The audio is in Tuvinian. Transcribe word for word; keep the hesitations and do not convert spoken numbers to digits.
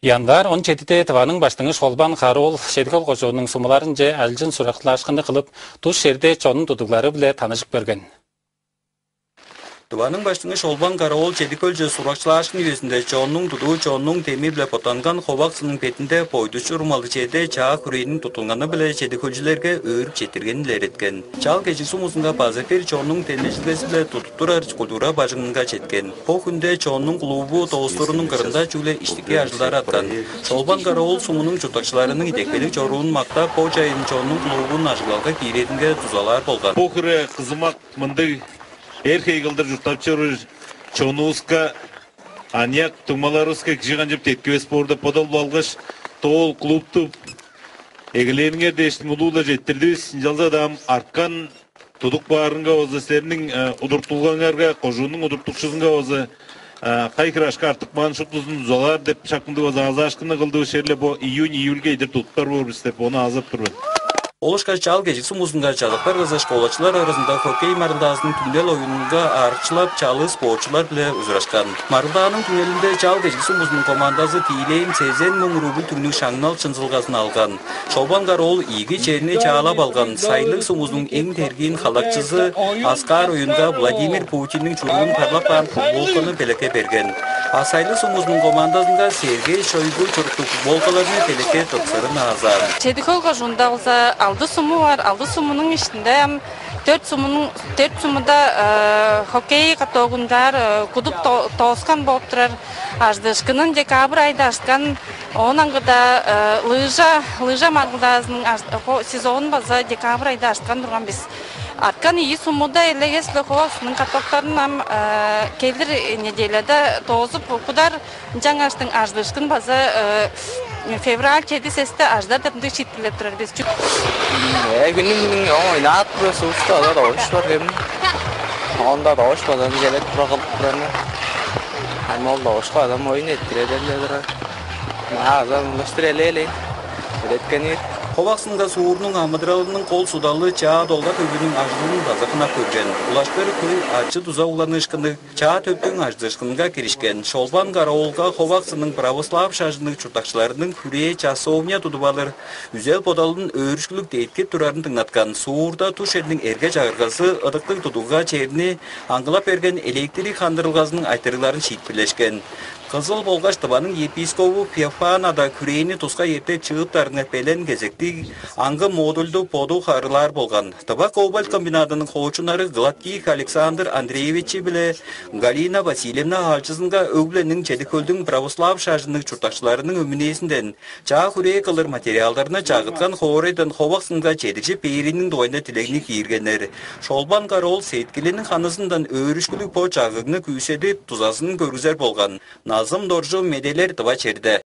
Январь он чедиде Тываның Баштыңы Шолбан Кара-оол Чеди-Хөл кожууннуң сумуларынче ажылчын суракчылаашкынны кылып, тус черде чоннуң тудуглары-биле таныжып берген. Тываның Баштыңы Шолбан Кара-оол Чеди-Хөлче суракчылаашкын үезинде чоннуң тудуу, чоннуң деми-биле боттанган Хову аксының бетинде бойдус чурумалыг черде чаа хүрээниң туттунганы-биле чеди-хөлчүлерге өөрүп четтиргенин илереткен. Чал-Кежик сумузунга база бир чоннуң демнежилгези-биле тудуп турар культура бажыңынга четкен. Бо хүнде чоннуң клубу доостурунуң кырында чүгле иштики ажылдары арткан. Шолбан Кара-оол сумунуң чурттакчыларының идепкейлиг чоруун мактап, бо чайын чоннуң клубун ажыглалга кииреринге дузалаар болган. Бо хире кызымак мындыг эр хей кылдыр чурттап чоруур чонувуска, аныяк дуңмаларывыска кижи канчап деткивес боор деп бодап алгаш, доол клубту эгелээриңер дээштиң улуу-ла четтирдивис. Ынчалза-даа ам арткан тудуп каарынга база, силерниң, э, удуртулгаңарга, кожууннуң удуртукчузунга база, э, кай хире акша артып каан шуптузун дузалаар деп шакындыг база аазаашкынны кылдывыс. Черле бо июнь, июльге чедир тудуптар боор бис деп, ону аазап тур мен. Ол ышкаш Чал-Кежик сумузунга чазактар база школачылар аразында хоккей маргылдаазының түңнел оюнунга аарыкчылап, чалыы спортчулар-биле ужурашкан. Маргылдааның түңнелинде Чал-Кежик сумузунуң командазы тиилээн сезен муң рубль түңнүг шаңнал чынзылгазын алган. Шолбан Кара-оол ийиги черни чаалап алган. Сайлыг сумузунуң эң тергиин халакчызы Аскаар оюнга Владимир Путинниң чуруун парлап каан футболканы белекке берген. А Сайлыг сумузунуң командазынга Сергей Шойгу чуруктуг футболкаларны белекке тыпсырын аазаан. Чеди-Хөл кожуунда болза алды суму бар. Алды сумунуң иштинде ам дөрт сумунуң, дөрт сумуда, э, хоккей каток ынчаар, э, кудуп до-, дооскан болуп турар. Ажыдыышкынын декабрь айда ажыткан. Оон аңгыда, э, лыжа, лыжа маргылдаазының аж-, хо-, сезонун база декабрь айда ажыткан турган бис. Арткан ийи сумуда элегес-ле Хову аксының катоктарын ам, э, келир неделяда доозуп кудар. Ынчангаштың ажыдыышкын база, э, февраль чеди сесте ажыдар деп ындыг шиитпирлеп турар бис. Э, күнүң-күнүң оон ойнаат бир сууста ада довуш бар кем. Оонда довуш базаны келет тура кылып турарны. Ам ол довушка адам оюн эрттиреден-ле турар. Маа аза мылыштыр элээлейн. Эреткенир. Хову аксынга суурнуң амыдыралының кол судалы чаа долга төгүнүң ажылын база хынап көрген. Улаштыр хөй ачы-дуза угланыышкынныг чаа төптүң ажыдыышкынынга киришкен. Шолбан Кара-оолга Хову аксының православ шажынныг чурттакчыларының хүрээ часовня тудуп алыр үзел-бодалын өөрүшкүлүг деткип турарын дыңнаткан. Суурда тус черниң эрге-чагыргазы ыдыктыг тудугга черни аңгылап берген электрик хандырылгазының айтырыгларын шиитпирлешкен. Кызыл болгаш Тываның епископу Феофан ада хүрээни тускай эртеп чыыптарынга белен кезектиг аңгы модульдуг боду харыылаар болган. Тыва кобальт комбинадының хоочуннары Гладких Александр Андреевичи биле Галина Васильевна аалчызынга өг-бүлениң Чеди-Хөлдүң православ шажынныг чурттакчыларының өмүнээзинден чаа хүрээ кылыр материалдарны чагыткан хоорайдан Хову аксынга чедиржип бээриниң дугайында дилегни кииргеннер. Шолбан Кара-оол сеткилиниң ханызындан өөрүшкүлүг бо чагыгны күүседип, дузазын көргүзер болган. Назым Доржу, Медээлер, Тыва черде.